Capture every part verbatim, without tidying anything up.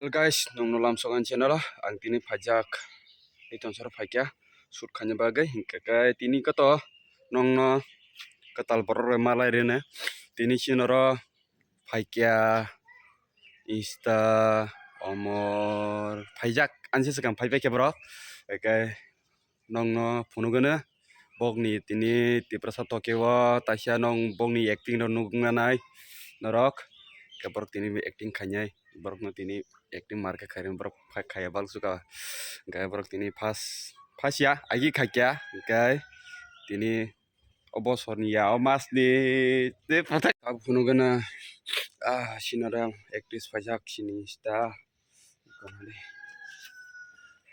Guys, nongno lamsok ani channel o ang tini phaijak. Tei tonsoro phaikya shoot khaina bagwi, hinkhe khe tini koto nongno kwtal borok rok malai rene. Tini chini oro phaikya Insta, Omor, phaijak ani se swkang phaibai khe borok. Hinkhe nongno phunugano bokni tini Tiprasa Tokyo o taisa nong bokni acting rok nuknanai norok, khe borok tini acting khainai, borokno tini acting markhe khairoknai borok phai khaiya balsuka, hinkhe borok tini first, first ya agi khaikya, hinkhe tini o bosorni ya o masni tei phatai abo phunugana, ah, sinara actress phaijak sini star.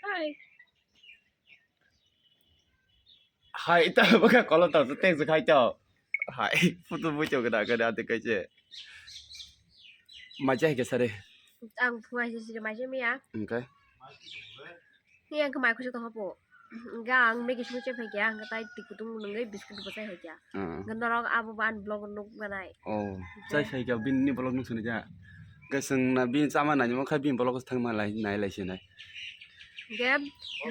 Hai. Hai, ta baka kolo ta teng se khai ta. Hai, photo bui to gada gada de kai je. Maja hai ke sare. Ang phungai se sire maja miya. Okay. Ni ang kemai kusi to hopo. Ga ang megi sui che phai kya, ang tai tik kutung nungai biscuit bo chai hai kya. Ah. Ga norok abo ban vlog nuk banai. Oh, chai sai kya bin ni vlog nuk suni ja. Ga sung na bin chama na nyamo kha bin vlog thang ma lai nai lai sinai. Ge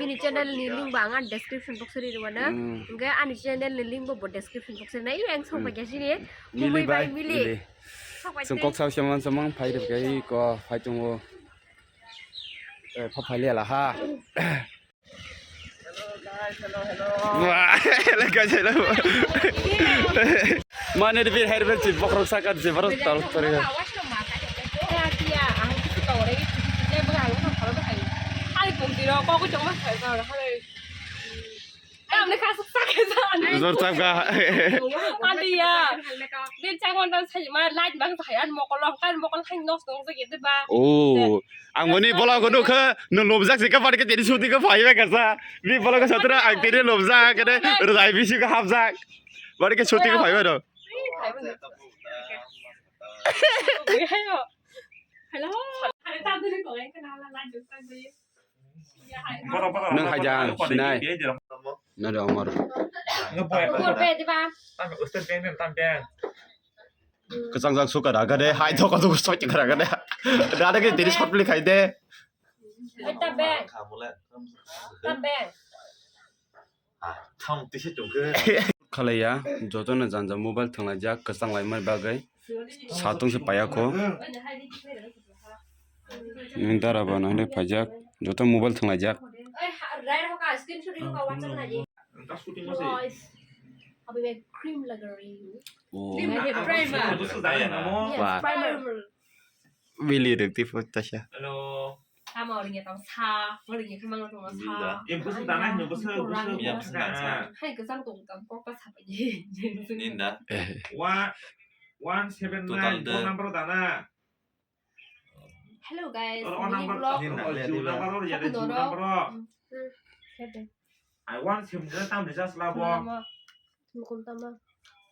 bini channel ni link ba ang description box ri rwano. Hmm. Ge ani channel ni link bo bo description box ri nai ang sok Hmm. ba kya sini. Mili Mumbai bai, bai mili. Mili. Sok ba Sung tei. Kok sao siaman samang phai rwk kai ko phai tongo. Eh, pha phai liya la ha. Hello guys, hello, hello. Wah, hello guys, hello. Mane de bir her bir chip bokrok sakar je borok tal tore. Jor chapka. Adi ya. Bin chang on dan sai ma light bang sai an mokol long kan mokol hai nos dong sa gitu ba. Oh. Ang boni bola ko nukha, no lobjak se ka pari ke teri suti ka phai ba kasa. Bi bola ko satra ang teri lobjak ke rajai bisi ka hapjak. Pari ke suti ka phai ba do. Hello. Nang hajan sinai. Nang de Omor. Kwchang jak suka raga de, hai thok thok soi raga de. Dada ke teri shot play khai de. Tabeng. Tabeng. Khalaiya, jotono janja mobile thwnglaijak, kwchang laimani bagwi. Satung se paiya kho. Nini dara ba nahale phaijak, joto mobile thwnglaijak. Oh. Primer. Yes, primer. Bili rwk twi phut taisa. Hello. Tamo ringya tong sa, mo ringya khe mangno tong sa. Linda. Eh, bwswk dana hino, bwswk, bwswk. Miya bwswk dana sa. Hai kwchang tong tong kok ta sapai. Linda. Eh. One, one seven nine, total phone number dana. Hello guys, oro mini number, vlog. Jio number oro, ya de Jio number oro. Hmm, hmm. Ai one seven nine tam de just labo. Lama. Mukum tama.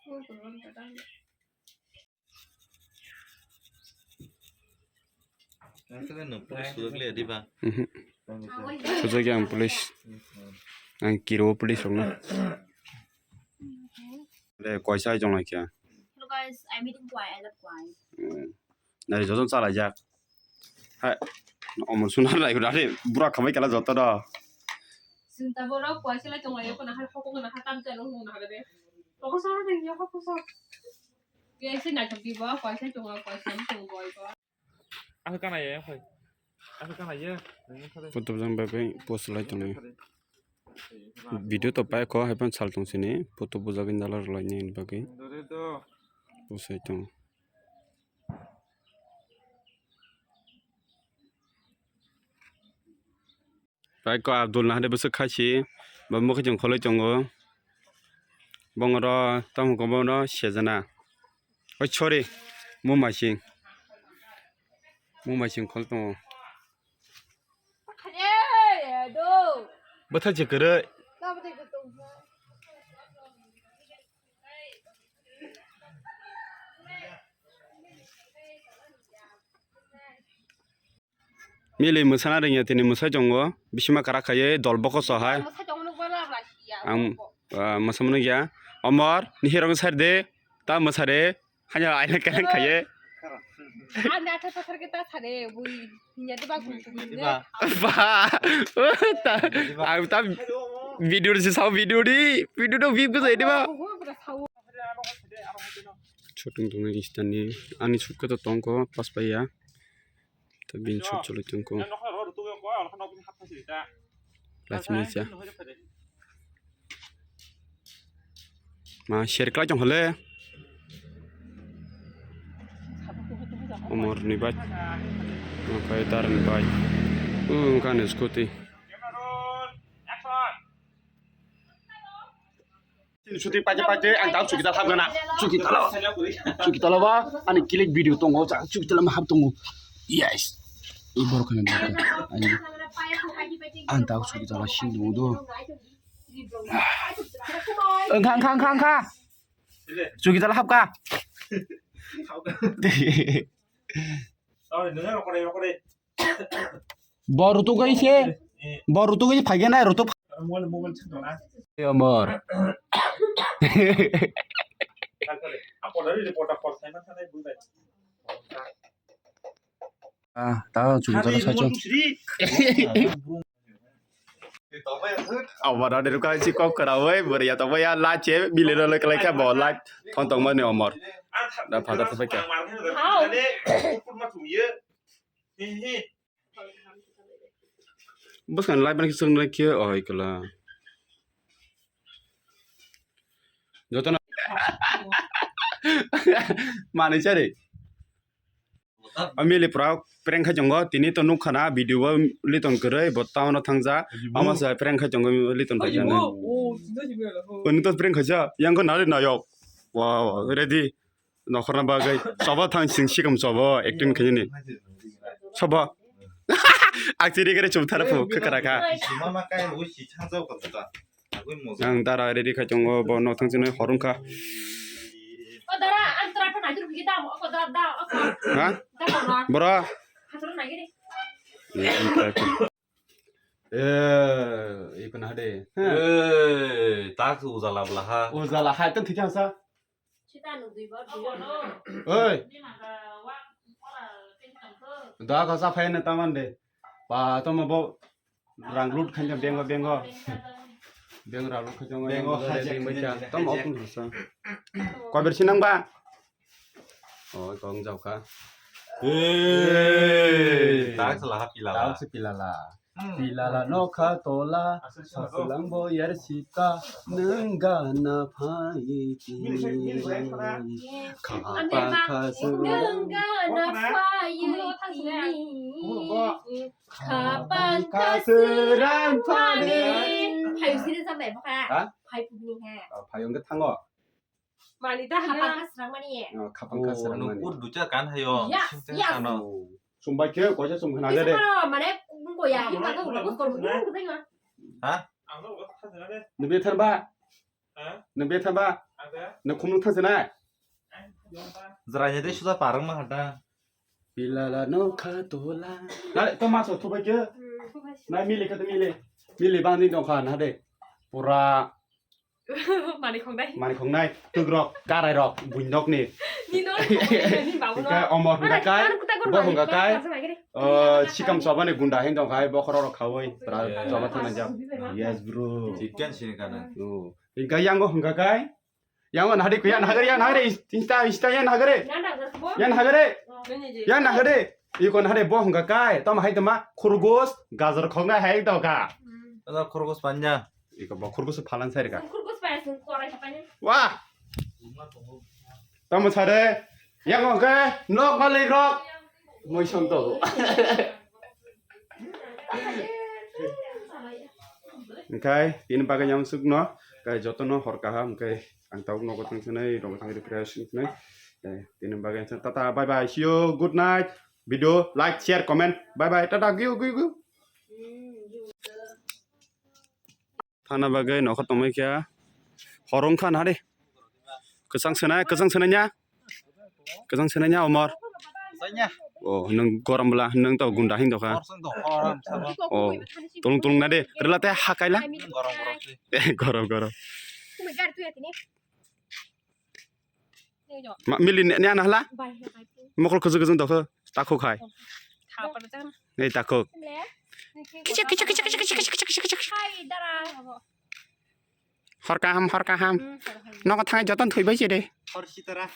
Mukum tama. Nang khe no police sujak liya diba? Mhm. Sujak ya ang police. Ang kiro police rok no. Le koisa jong lai kya? Hello guys, I'm eating kwai. I love kwai. Hmm. Nari jojon chala jak. Hai. Omor sunar lai gura re bura khamai kala joto do. Sinta borok kwai sila tong lai ko na har hokok na har tam chalo na har de. Toko sa de ya hokok sa. Ye se na to bibo kwai sa tong kwai sa tong boi ko. Aku kana ya, hoi. Aku kana ya. Photo bujang bagwi post lai tongo. Video to pai kho, hai phan sal tong sini. Photo bujagwi nala rwlai ni bagwi. Post lai tongo. Pai ko Abdul nahade bwswk khai si, bo mokhe chwng kholoi tongo. Bongoro tamo khe bono sejana. Oi, sorry, Mumaising. Mumaising khol tongo. Bwthai se kwrwi. Mili mwsana rwngya tini mwsai tongo, bisima kwrak khaiwi dol bokoso hai. Ang, ah, mwsa mwnukya. Omor, nihirok sar de, ta mwsare, hanya aina kailang khaiwi. Anda athar pathar kita sare bui hinya de ba kum kum de. Ba. Ba. Ta, ang ta video si sao video di. Video do view ko sai de ba. Chutung tung ni stani ani sut ko to tong ko pas pa ya. Ta bin sut cholo tong ko. Lachmi cha. Ma share khlai tong hole. Omor ni bike. Okai dar ni bike. U kan scooty. Chuti paje paje ang tau chuki ta thap gana. Chuki talo. Chuki talo ba ani click video tongo cha chuki talo ma hap tongo. Yes. I borok khe borok khe. Ani ang tau chuki talo sing do do. Engkha engkha engkha engkha. Chuki talo hap ka. Bo rutuk gai se. Bo rutuk gai phai gana rutuk. Mobile, mobile chwng tong na. Omor. Ah, ta chuki talo sai chong. Omor ade ruka si kok kara oi boriya to boya la che bile ro le kala kya bo la thon tong mani omor. Da father to ka. Bwskango live ban khe chwng nai khe oi kala. Jotono manwi chari. Amili pura prank khai tongo, tini to nukha na video o liton kwrwi, bo town o thangja. Ama sa prank khai tongo liton khai jana. Kunu to prank khaija, yang ko nari nayok. Wow, ready. Nokhorna bagwi choba thang sing sikam choba acting khaini. Choba. Akchiri kare chum thara phu khakara kha. Mama kai bo si thang jao ka ta. Ang dara ready khai tongo bo no thang chini horung kha. O dara ang tra pa nagir bigi dam o da da o. Ha? Da ko na. Bro. Hathor nagir. Eh, ikon hade. Eh, tak ujala bla ha. Ujala hai tan thikya sa. Oi. Da ka sa phai na taman de. Pa to mo bo rang lut khan bengo bengo. Beng rang lut khan bengo. Bengo hai beng bai cha. To mo kun sa. Ko ber sinang ba. Oh, kong jauka. Eh, tak salah pilala. Tak si pilala. Pilala nokha tola, sasulang boyar sipka, nung gana phaiki. Khapang khaswrang. Nung gana phaiki. Khapang khaswrang phani. Phayo sini sampai baka. Ha? Phai pugni ha. Oh, phayo nge thango. Mani ta khapang khaswrang mani. Oh, khapang khaswrang mani. Nung pur ducha kan hayo. Yes, yes. Sumbai khe koisa sum khna de. Mane kung ko ya, yung ka ko ko ko ko ko. Ha? Nung be than ba? Nung be than ba? Nung khum nung than se na? Jranya de suda parang ma hada. Pilala nokha tola. Na to maso thubai khe. Na mili kha to mili. Mili bang ni dong kha na de. Pura Mani khongnai. Mani khongnai, twgrok, karairok, buindokni. Nino, ni babu no. Hingkhe omor hingkha kai, bo hingkha kai. Oh, sikam sobani gunda hin tong khai, bokhorok rok khaui, pra choba thana jab. Yes, bro. Chicken sini kana. Oh. Hingkha yango hingkha kai. Yango nahari kuya nahagari ya nahagari, insta, insta ya nahagari. Ya nahagari. Ya nahagari. Iko nahari bo hingkha kai, tamo hai tama khurgos, gajar khongnai hai doka. Ada khurgos panja. Iko bo khurgos phalan sai rika. Khurgos paya sung korai khapani. Wah. Tamo sare. Yang oke, nok malik rok. Moi sonto. Oke, ini bagai yang sukno. Kai jotono hor kaham kai ang tau nogo tang senai, rogo tang refresh senai. Eh, ini bagai tata bye bye, see you, good night. Video like, share, comment. Bye bye, tata, giu giu giu. Thana bagwi nokha tongmai kha. Horong kha nahari. Kwchang swnai, kwchang swnai nya. Kwchang swnai nya omor. Oh, nwng gorom bwla, nwng to gunda hin dokha. Oh, tulung tulung na de. Rwla te ha kaila. Gorom gorom. Eh, gorom gorom. Ma, mili ne, ne ana hla? Mokol kuchuk kuchuk dokho, takhuk hai. Ei takhuk. Kichik, kichik, kichik. Hor kaham, hor kaham. Nogo thangwi joton thwibai se de. Hor sitara.